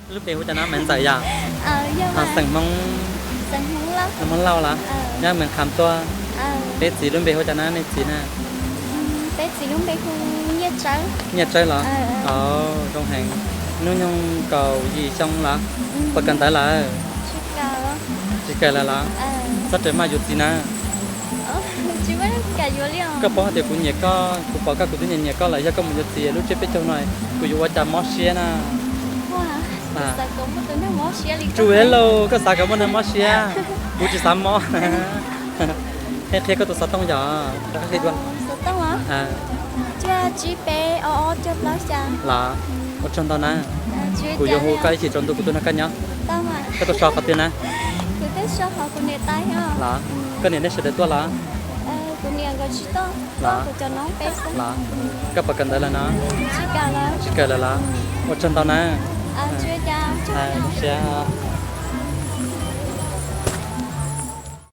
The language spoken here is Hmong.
Lub npe hu cas na, Maiv Ntxawm yom? Xeem Hmoob, Hmoob Lauj los? Nyob Mees Kham tuaj. Peb txiv lub npe hu cas na, nej txiv na? Nyiaj Tsawb los? Zoo heev. Hnub nyoog kaum yim xyoo los? Puas kawm ntawv lawm? Tsis kawm lawm los? Txhob rawm maj yuav txiv na. Koj paub hais tias kuv nyiam koj, kuv pom koj kuv twb nyiam nyiam koj lawm, yog koj mus yuav txiv lub tsiab peb caug no, kuv yuav ua cas mob siab na. Tsuas lauj, koj xav kom muaj neeg mob siab, kuv tsis xav mob. Qhia qhia koj tus xov tooj yom. Los, ua tsaug ntau na. Kuv yuav hu koj ib chim tsaus ntuj kuv tuaj nrog koj nyob. Koj tuaj so qhov twg na? Los, koj niam nej sawv daws tuaj los? Los, koj puas kawm ntawv lawm no? Tsis kawm lawm los? Ua tsaug ntau na. Siab.